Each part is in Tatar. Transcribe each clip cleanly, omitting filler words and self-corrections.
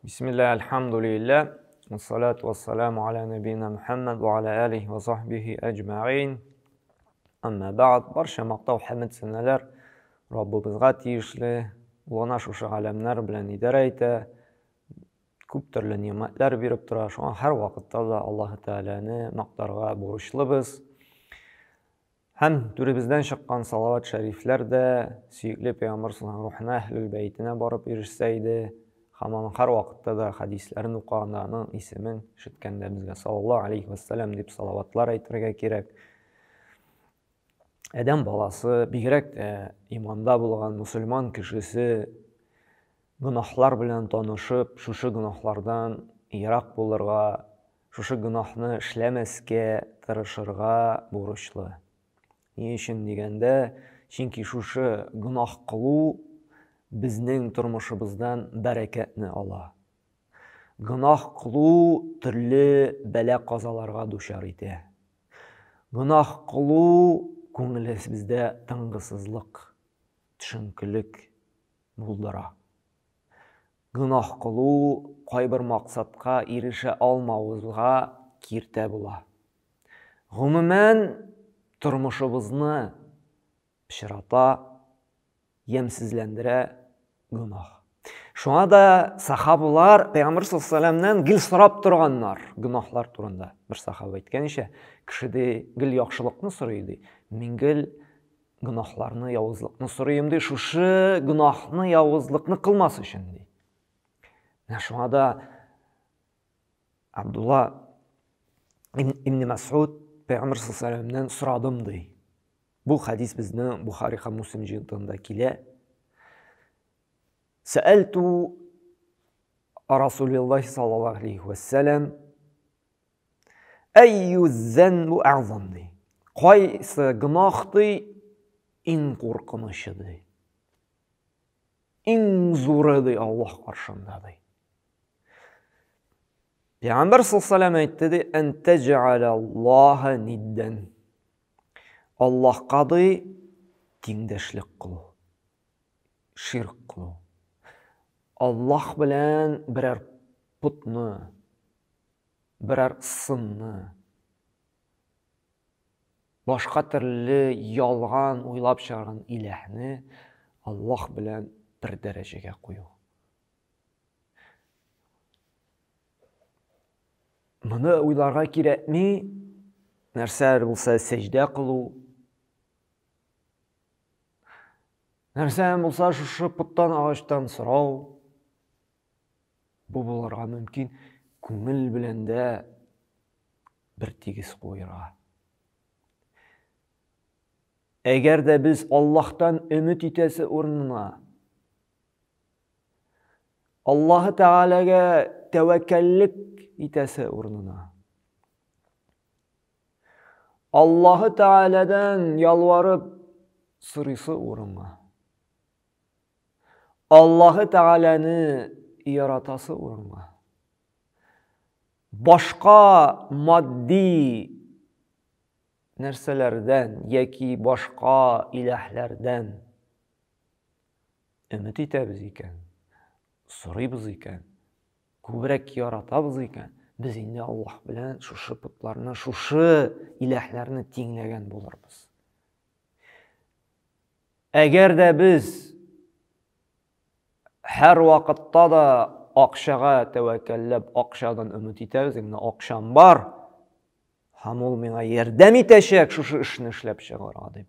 Бисмилла, альхамдулилля, вассалату вассаламу аля набина Мухаммад ва аля алихи ва сахбихи әҗмәгыйн. Әмма бәгъд, барча мактау хәмд сәнәләр Раббыбызга тиешле. Ул ана шушы галәмнәр белән идарә итә, күп төрле ни'мәтләр биреп тора. Шуңа һәр вакытта да Аллаһы Тәгаләне мактарга бурычлыбыз. Һәм түребездән чыккан салават шәрифләр дә сөекле пәйгамбәр саллаллаһу рухына, әһлүл бәйтенә барып ирешсә иде. Һәм аның һәр вакытта да хәдисләрен укыганда, аның исемен ишеткәндә безгә саллаллаһу алейхи вәссәлам дип салаватлар әйтергә кирәк. Адәм баласы, бигрәк тә иманда булган мусульман кешесе гөнаһлар белән танышып, шушы гөнаһлардан ерак булырга, шушы гөнаһны эшләмәскә тырышырга бурычлы. Ни өчен дигәндә, чөнки шушы гөнаһ кылу безнең тормышыбыздан бәрәкәтне ала. Гөнаһ кылу төрле бәла-казаларга дучар итә. Гөнаһ кылу күңелебездә тынгысызлык, төшенкелек булдыра. Гөнаһ кылу кайбер максатка ирешә алмавыбызга киртә була. Гомумән, тормышыбызны пычрата, ямьсезләндерә гөнаһ. Шуңа да сахабалар Пәйгамбер саллаллаху гел сорап торганнар гөнаһлар турында. Бер сахаба әйткәнчә, кеше ди гел яхшылыкны сорый ди. Мин гел гөнаһларны, явызлыкны сорыйм ди, шушы гөнаһны, явызлыкны кылмас өчен ди. Менә шуңа да Абдулла ибн Мәс'уд Пәйгамбер саллаллаху сорадым ди. Бу хәдис безнең Бухари һәм Муслим җыентыгында килә. Сәәлту Расулиллаһи саллаллаһу алейхи ва сәлләм Әйю зәнбу әгъзам ди. Кайсы гөнаһ ди иң куркынычы ди. Иң зуры ди Аллаһ каршында ди. Пәйгамбәр саллаллаху әйтте ди, "Ан тәҗәлә Аллаһа ниддән." Аллаһка ди тиңдәшлек кылу, ширк кылу. Аллаһ белән берәр путны, берәр сынны, башка төрле ялган уйлап чыгарган иләһне Аллаһ белән бер дәрәҗәгә кую. Моны уйларга кирәкми. Нәрсә булса сәҗдә кылу. Нәрсә булса шушы поттан агачтан сорау. Бу булырга мөмкин. Күңел белән дә бер тигез куерга. Әгәр дә без Аллаһтан өмет итәсе урынына Аллаһы Тәгаләгә тәвәккәллек итәсе урынына. Аллаһы Тәгаләдән ялварып сорыйсы урынга. Аллаһы Тәгаләне яратасы урынга. Башка матди нәрсәләрдән яки башка иләһләрдән өмет итәбез икән, сорыйбыз икән, күбрәк яратабыз икән, без инде Аллаһ белән шушы потларны, шушы иләһләрне тиңләгән булырбыз. Әгәр дә без һәр вакытта да акчага тәвәккәлләп, акчадан өмет итәбез, инде акчам бар, һәм ул миңа ярдәм итәчәк шушы эшне эшләп чыгарга дип.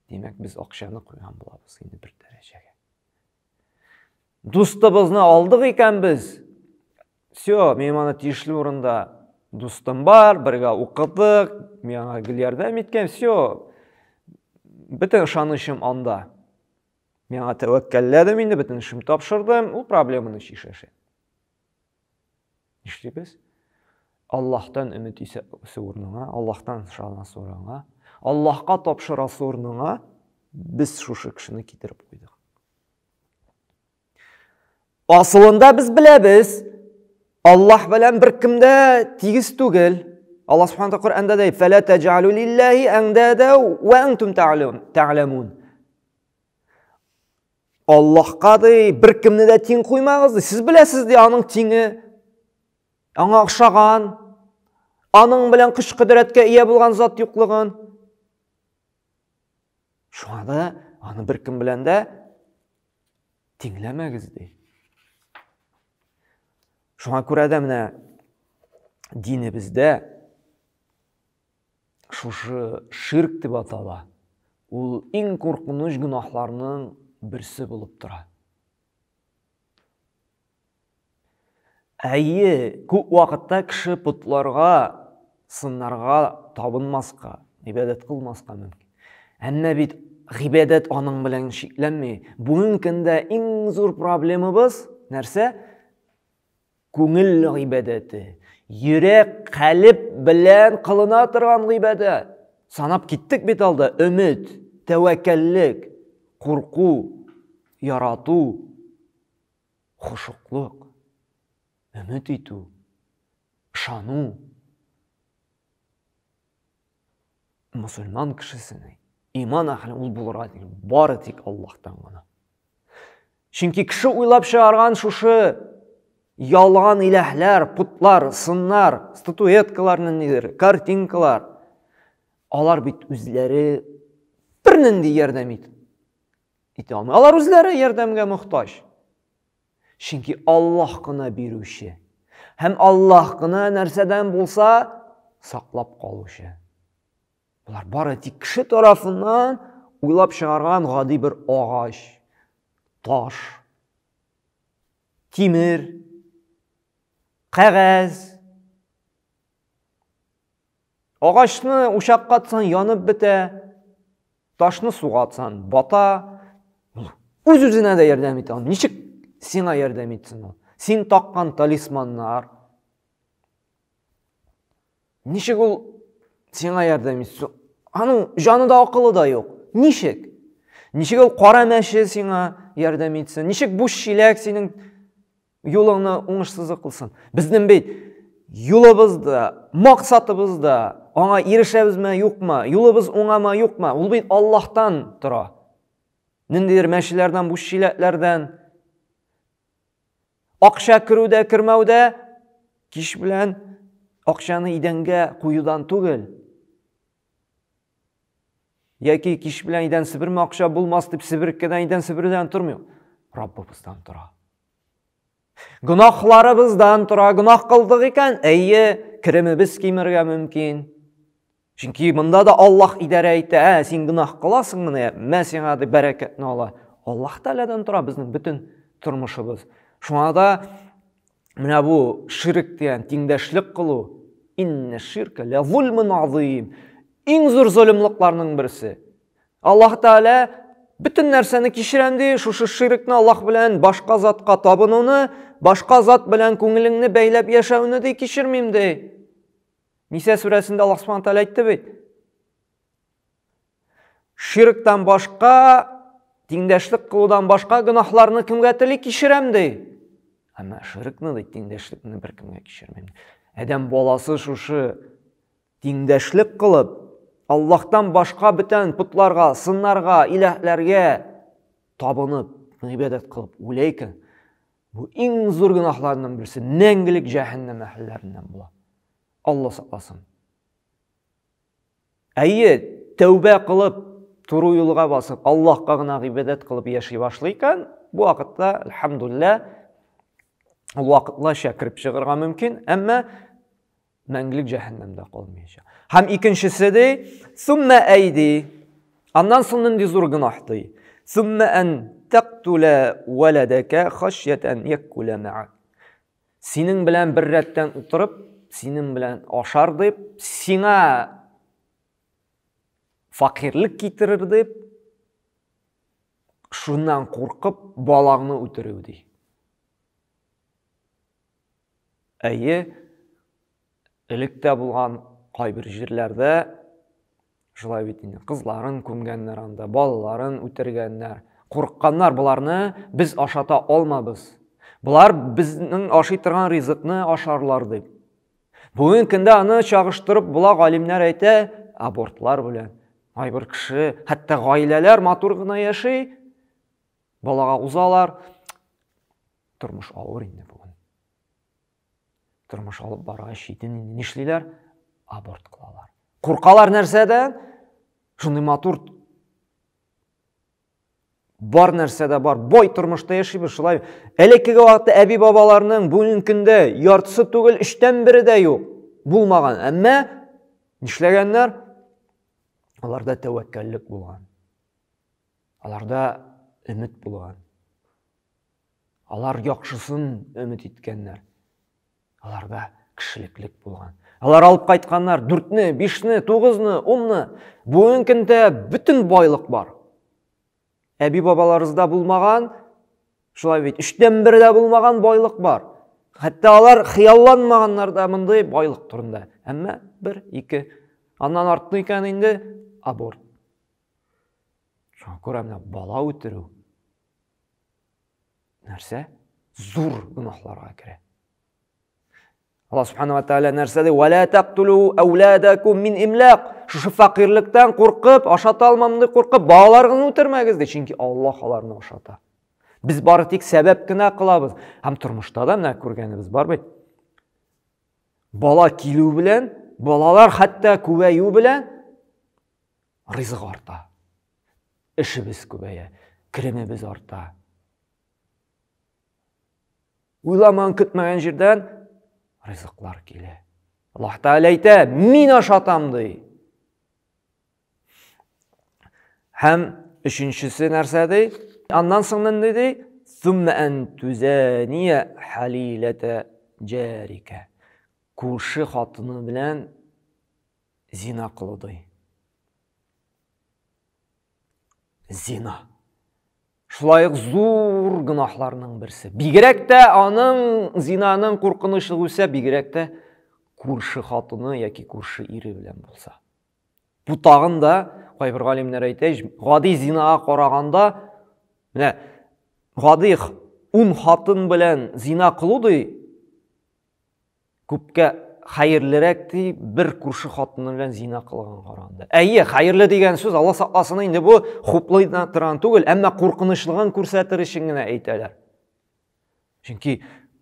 Димәк, без акчаны куйган булабыз инде бер дәрәҗәгә. Дустыбызны алдык икән без. Все, мин аны тиешле урында дустым бар, бергә укыдык, миңа гел ярдәм иткән, все. Бөтен ышанычым анда. Миңа тәвәккәлләдем инде, бөтен эшем тапшырдым, ул проблеманы чишәчәк. Нишлибез? Аллаһтан өмет итәсе урыныңа, Аллаһтан ышанасы урыныңа, Аллаһка тапшырасы урыныңа без шушы кешене китереп куйдык. Асылында без беләбез, Аллаһ белән беркем дә тигез түгел. Аллаһ Субхану Коръәндә дә "Фәлә тәҗалу лиллаһи андада ва антум та'ламун". Аллаһка ди, беркемне дә тиң куймагыз ди. Сез беләсез ди, аның тиңе аңа охшаган, аның белән көч-кодрәткә ия булган зат юклыгын. Шуңа да аны беркем белән дә тиңләмәгез ди. Шуңа күрә дә менә динебездә шушы ширк дип атала. Ул иң куркыныч гөнаһларның берсе булып тора. Әйе, күп вакытта кеше потларга, сыннарга табынмаска, гыйбадәт кылмаска мөмкин. Әмма бит гыйбадәт аның белән чикләнми. Бүгенге көндә иң зур проблемабыз нәрсә? Күңел гыйбадәте. Йөрәк, калеб белән кылына торган гыйбадәт. Санап киттек бит алда өмет, тәвәккәллек, курку, ярату, Хошуклык, өмет итү, ышану. Мусульман кешесенең иман әһеле ул булырга тиеш бары тик Аллаһтан гына. Чөнки кеше уйлап чыгарган шушы ялган иләһләр, путлар, сыннар, статуэткалар ниндидер, картинкалар, алар бит үзләре бернинди ярдәм итә алмый. Алар үзләре ярдәмгә мохтаҗ. Чөнки Аллаһ кына бирүче. Һәм Аллаһ кына нәрсәдән булса саклап калучы. Болар бары тик кеше тарафыннан уйлап чыгарган гади бер агач, таш, тимер, кәгазь. Агачны учакка атсаң янып бетә, ташны суга атсаң бата. Үз-үзенә дә ярдәм итә алмый. Ничек сиңа ярдәм итсен ул? Син таккан талисманнар. Ничек ул сиңа ярдәм итсен? Аның җаны да акылы да юк. Ничек? Ничек ул кара мәче сиңа ярдәм итсен? Ничек буш чиләк синең Юлыңны уңышсыз кылсын. Безнең бит юлыбыз да, максатыбыз да, аңа ирешәбезме, юкмы, юлыбыз уңамы, юкмы, ул бит Аллаһтан тора. Ниндидер мәчеләрдән, буш чиләкләрдән, акча керүдә, кермәүдә кич белән акчаны идәнгә куюдан түгел. Яки кич белән идән себермә, акча булмас дип себеркедән идән себерүдән тормый. Раббыбыздан тора. Гөнаһларыбыздан тора. Гөнаһ кылдык икән, әйе, керемебез кимергә мөмкин. Чөнки монда да Аллаһ идарә итә. Ә, син гөнаһ кыласың менә, мә сиңа дип бәрәкәтне ала. Аллаһ Тәгаләдән тора безнең бөтен тормышыбыз. Шуңа да менә бу ширк дигән тиңдәшлек кылу, иннә ширка ла зулмун азим. Иң зур золымлыкларның берсе. Аллаһ Тәгалә бөтен нәрсәне кичерәм ди, шушы ширкне Аллаһ белән башка затка табынуны, башка зат белән күңелеңне бәйләп яшәүне ди кичермим ди. Ниса сүрәсендә Аллаһ Субхану Тәгалә әйтте бит. Ширктан башка, тиңдәшлек кылудан башка гөнаһларны кемгә тели кичерәм ди. Әмма ширкны ди, тиңдәшлекне беркемгә кичермим. Адәм баласы шушы тиңдәшлек кылып, Аллаһтан башка бүтән потларга, сыннарга, иләһләргә табынып, гыйбадәт кылып үлә икән, бу иң зур гөнаһларның берсе, мәңгелек җәһәннәм әһелләреннән була. Алла сакласын. Әйе, тәүбә кылып, туры юлга басып, Аллаһка гына гыйбадәт кылып яши башлый икән, бу вакытта, әлхәмдулилла, ул вакытлыча кереп чыгарга мөмкин, әмма мәңгелек җәһәннәмдә калмаячак. Һәм икенчесе ди, сумма әйди. Аннан соң нинди зур гөнаһ ди? Сумма ан тактула валадака хашьятан якула ма'ак. Синең белән бер рәттән утырып, синең белән ашар дип, сиңа факирлек китерер дип, шуннан куркып, балаңны үтерү ди. Әйе, элек тә булган кайбер җирләрдә шулай бит инде, кызларын күмгәннәр анда, балаларын үтергәннәр. Курыкканнар боларны без ашата алмабыз. Болар безнең ашый торган ризыкны ашарлар дип. Бүгенге көндә аны чагыштырып була, галимнәр әйтә, абортлар белән. Кайбер кеше, хәтта гаиләләр матур гына яши. Балага узалар. Тормыш авыр инде бүген. Тормыш алып барырга читен инде. Нишлиләр? Аборт кылалар. Куркалар нәрсәдән? Шундый матур бар нәрсә дә бар. Бай тормышта яшибез шулай. Элеккеге вакытта әби-бабаларның бүгенге көндә яртысы түгел, өчтән бере дә юк. Булмаган. Әмма нишләгәннәр? Аларда тәвәккәллек булган. Аларда өмет булган. Алар яхшысын өмет иткәннәр. Аларда кешелеклек булган. Алар алып кайтканнар дүртне, бишне, тугызны, унны. Бүгенге көндә бөтен байлык бар. Әби бабаларыбызда булмаган, шулай бит, өчтән бере дә булмаган байлык бар. Хәтта алар хыялланмаганнар да мондый байлык турында. Әмма бер, ике, аннан артты икән инде аборт. Шуңа күрә менә бала үтерү нәрсә? Зур гөнаһларга керә. Аллаһ субхана ва тааля нәрсә ди? Ва ла тактулу әүладакум мин имлак. Шушы фәкыйрьлектән куркып, ашата алмам дип куркып, балаларыгызны үтермәгез ди, чөнки Аллаһ аларны ашата. Без бары тик сәбәп кенә кылабыз. Һәм тормышта да менә күргәнебез бар бит. Бала килү белән, балалар хәтта күбәю белән ризык арта. Эшебез күбәя, керемебез арта. Уйламаган, көтмәгән җирдән ризыклар килә. Аллаһ Тәгалә әйтә, мин ашатам ди. Һәм өченчесе нәрсә ди? Аннан соң нинди ди? Сумма ан тузания халилата җарика. Күрше хатыны белән зина кылу ди. Зина. Шулай ук зур гөнаһларның берсе. Бигрәк тә аның зинаның куркынычлыгы үсә, бигрәк тә күрше хатыны яки күрше ире белән булса. Бу тагын да кайбер галимнәр әйтә, гади зинага караганда, менә гади ун хатын белән зина кылу ди, күпкә хәерлерәк ди бер күрше хатыны белән зина кылган караганда. Әйе, хәерле дигән сүз Алла сакласын инде бу хуплый торган түгел, әмма куркынычлыгын күрсәтер өчен генә әйтәләр. Чөнки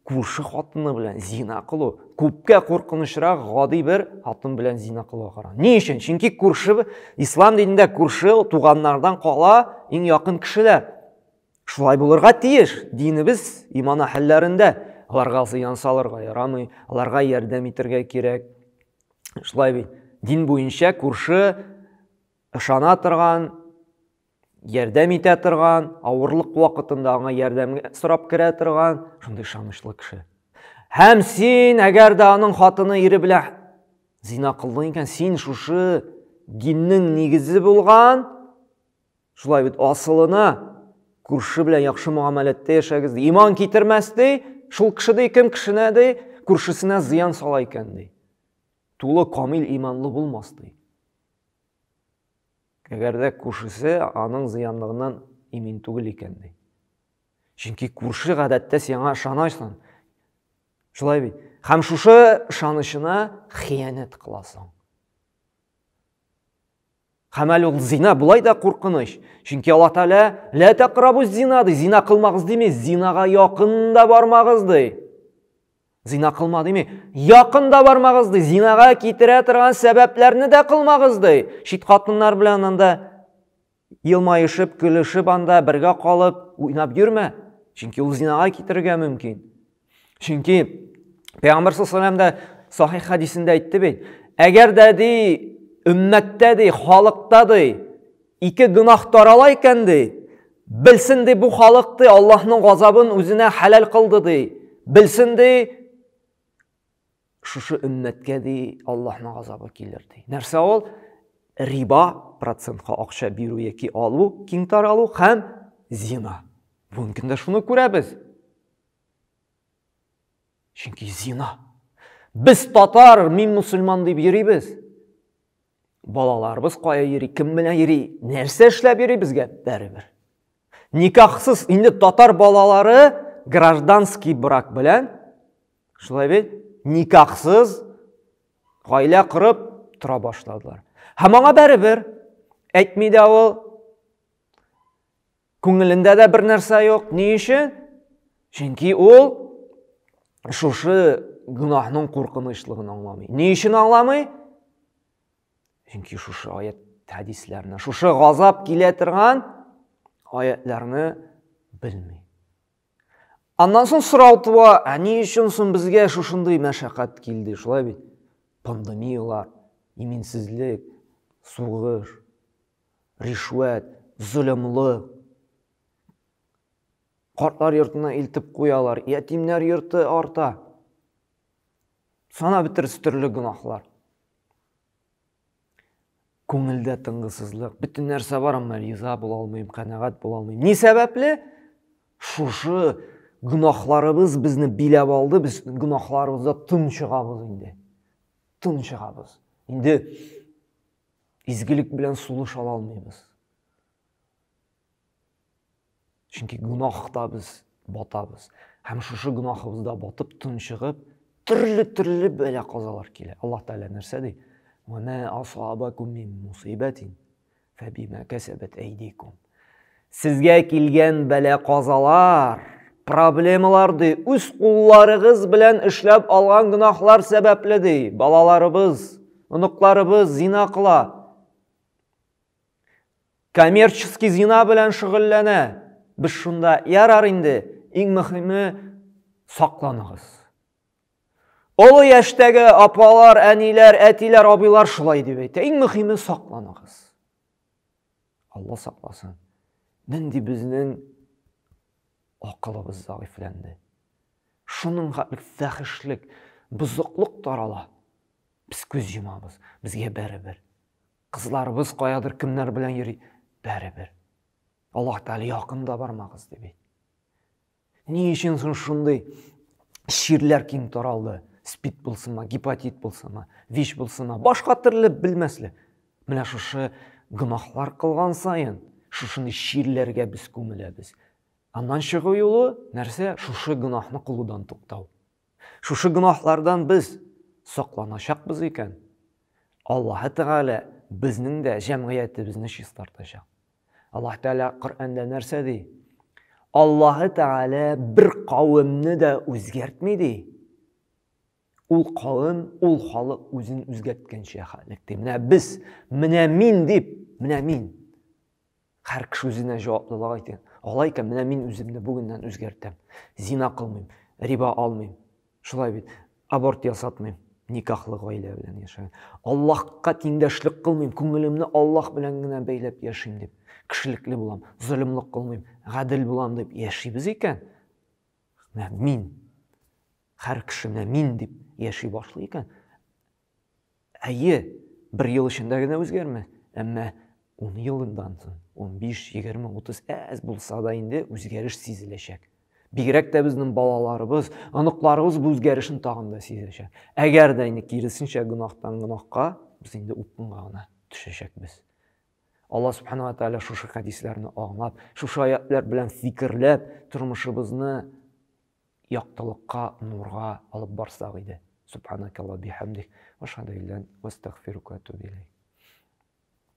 күрше хатыны белән зина кылу күпкә куркынычрак гади бер хатын белән зина кылуга караганда. Ни өчен? Чөнки күрше ислам динендә күрше туганнардан кала иң якын кешеләр. Шулай булырга тиеш. Динебез иман әһелләрендә. Аларга зыян салырга ярамый, аларга ярдәм итәргә кирәк. Шулай бит. Дин буенча күрше ышана торган, ярдәм итә торган, авырлык вакытында аңа ярдәм сорап керә торган шундый ышанычлы кеше. Һәм син, әгәр дә аның хатыны ире белән зина кылдың икән, син шушы диннең нигезе булган Шулай бит асылына күрше белән яхшы мөгамәләттә яшәгез ди. Иман китермәс ди, шул кеше ди, кем кешенә ди, күршесенә зыян сала икән ди. Тулы камил иманлы булмас ди. Әгәр дә күршесе аның зыянлыгыннан имин түгел икән ди. Чөнки күрше гадәттә сиңа ышанасың. Шулай бит. Һәм шушы ышанычына хыянәт кыласың. Һәм әле ул зина болай да куркыныч. Чөнки Аллаһ Тәгалә ла тәкрабу зина ди, зина кылмагыз дими, зинага якын да бармагыз ди. Зина кылма дими, якын да бармагыз ди, зинага китерә торган сәбәпләрне дә кылмагыз ди. Чит хатыннар белән анда елмаешып, көлешеп анда бергә калып уйнап йөрмә. Чөнки ул зинага китерергә мөмкин. Чөнки Пәйгамбәр саллаллаху да сахих хәдисендә әйтте бит. Әгәр дә ди өммәттә ди, халыкта ди ике гөнаһ тарала икән ди, белсен ди бу халык ди Аллаһның газабын үзенә хәләл кылды ди. Белсен ди шушы өммәткә ди Аллаһның газабы килер ди. Нәрсә ул? Риба процентка акча бирү яки алу, киң таралу һәм зина. Бүгенге көндә шуны күрәбез. Чөнки зина. Без татар, мин мусульман дип йөрибез. Балаларыбыз кая йөри, кем белән йөри, нәрсә эшләп йөри безгә бәрібер. Никахсыз инде татар балалары гражданский брак белән, шулай бит, никахсыз гаилә корып тора башладылар. Һәм аңа бәрібер. Әйтми дә ул. Күңелендә дә бер нәрсә юк. Ни өчен? Чөнки ул шушы гөнаһның куркынычлыгын аңламый. Ни өчен аңламый? Чөнки шушы аят хәдисләрне, шушы газап килә торган аятларны белми. Аннан соң сорау туа, ә ни өчен соң безгә шушындый мәшәкать килде, шулай бит? Пандемиялар, иминсезлек, сугыш, ришвәт, золымлык. Картлар йортына илтеп куялар, ятимнәр йорты арта. Сана бетерс төрле гөнаһлар. Күңелдә тынгысызлык, бөтен нәрсә бар, әмма риза була алмыйм, канәгать була алмыйм. Ни сәбәпле? Шушы гөнаһларыбыз безне биләп алды, без гөнаһларыбызда тончыгабыз инде. Тончыгабыз. Инде изгелек белән сулыш ала алмыйбыз. Чөнки гөнаһта без батабыз. Һәм шушы гөнаһыбызда батып, тончыгып, төрле-төрле бәла-казалар килә. Аллаһ Тәгалә нәрсә ди? Ва ма асабакум мин мусибатин фабима касабат айдикум. Сезгә килгән бәла-казалар, проблемалар ди, үз кулларыгыз белән эшләп алган гөнаһлар сәбәпле ди. Балаларыбыз, оныкларыбыз зина кыла. Коммерческий зина белән шөгыльләнә. Без шунда ярар инде, иң мөһиме сакланыгыз. Олы яшьтәге апалар, әниләр, әтиләр, абыйлар шулай дип әйтә. Иң мөһиме сакланыгыз. Алла сакласын. Нинди безнең акылыбыз зәгыйфьләнде. Шуның хәтле фәхешлек, бозыклык тарала. Без күз йомабыз, безгә бәребер. Кызларыбыз каядыр кемнәр белән йөри, бәребер. Аллаһ Тәгалә якын да бармагыз дип әйтте. Ни өчен соң шундый чирләр киң таралды? Спид булсынмы, гепатит булсынмы, вич булсынмы, башка төрле белмәсле. Менә шушы гөнаһлар кылган саен, шушындый чирләргә без күмеләбез. Аннан чыгу юлы нәрсә? Шушы гөнаһны кылудан туктау. Шушы гөнаһлардан без сакланачакбыз икән, Аллаһы Тәгалә безнең дә җәмгыятебезне чистартачак. Аллаһ Тәгалә Коръәндә нәрсә ди? Аллаһы Тәгалә бер кавемне дә үзгәртми ди. Ул кавем, ул халык үзен үзгәрткәнчә хәлек ди. Менә без, менә мин дип, менә мин. Һәр кеше үзенә җаваплылык әйтә. Алай икән, менә мин үземне бүгеннән үзгәртәм. Зина кылмыйм, риба алмыйм. Шулай бит, аборт ясатмыйм, никахлы гаилә белән яшәгән. Аллаһка тиңдәшлек кылмыйм, күңелемне Аллаһ белән генә бәйләп яшим дип. Кешелекле булам, золымлык кылмыйм, гадел булам дип яшибез икән. Менә мин, һәр кеше менә мин дип яши башлый икән, Әйе, бер ел эчендә генә үзгәрмәс, әмма 10 елыннан соң, 15, 20, 30 әз булса да инде үзгәреш сизеләчәк. Бигрәк тә безнең балаларыбыз, оныкларыбыз бу үзгәрешен тагын да сизәчәк. Әгәр дә инде киресенчә гөнаһтан гөнаһка, без инде упкынга гына төшәчәкбез. Алла субхана ва тааля шушы хәдисләрне аңлап, шушы аятлар белән фикерләп, тормышыбызны яктылыкка, нурга алып барсак иде. Субханакалла бихамдик, ва ашһаду илля ва астагфирука ва атубу илейк.